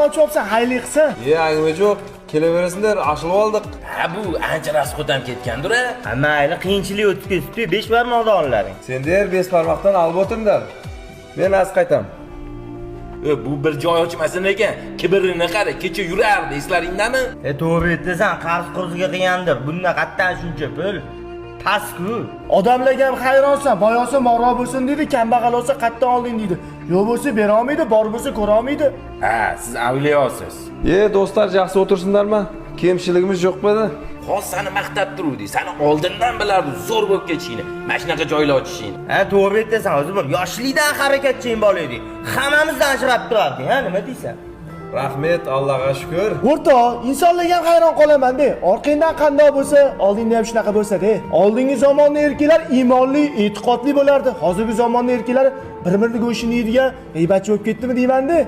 Ochib olibsan, xayrli qilsin. E, әңгіме жоқ, келе бересіңдер, ашылып алдық. Ha, bu ancha расход ham ketgandir a. Ha, mayli, qiyinchilik o'tib ketibdi, besh barmoqdan olaring. Сендер бес бармақтан алып отырыңдар. Мен аз қайтам. E, bu bir joy ochmasin ekan. Kibrini qara, kecha yurardi, eslaringdami? E, to'g'ri aytasan, qarz qurziga qilgandir. Bundan qayerdan shuncha pul? Past-ku. Odamlarga ham hayronsan, boy olsa moro bo'lsin deydi, kambag'al olsa qayerdan olding deydi. Yo'q bo'lsa bera olmaydi, bor bo'lsa ko'ra olmaydi. Ha, siz avliyosiz. Е, достар, жақсы отырсыңдар ма? Кемшілігіміз жоқ па еді? Hozir seni maqtab turuvdik. Seni oldindan bilardi zo'r bo'lib ketishingni. Mana shunaqa joylar ochishingni. Ha, to'g'ri aytasan, o'zi bir yoshlikdan harakatchan bola edik. Hammamizdan ajrab turardik, ha, nima deysan? Рахмет, Аллаға шүкір. O'rtoq, insonlarga ham hayron qolaman-de. Orqangdan qandoq bo'lsa, oldingda ham shunaqa bo'lsa-de. Oldingi zamonda erkaklar iymonli, e'tiqodli bo'lardi. Hozirgi zamonda erkaklar bir-birini go'shtini yeydigan g'iybatchi bo'lib ketdimi deyman-de.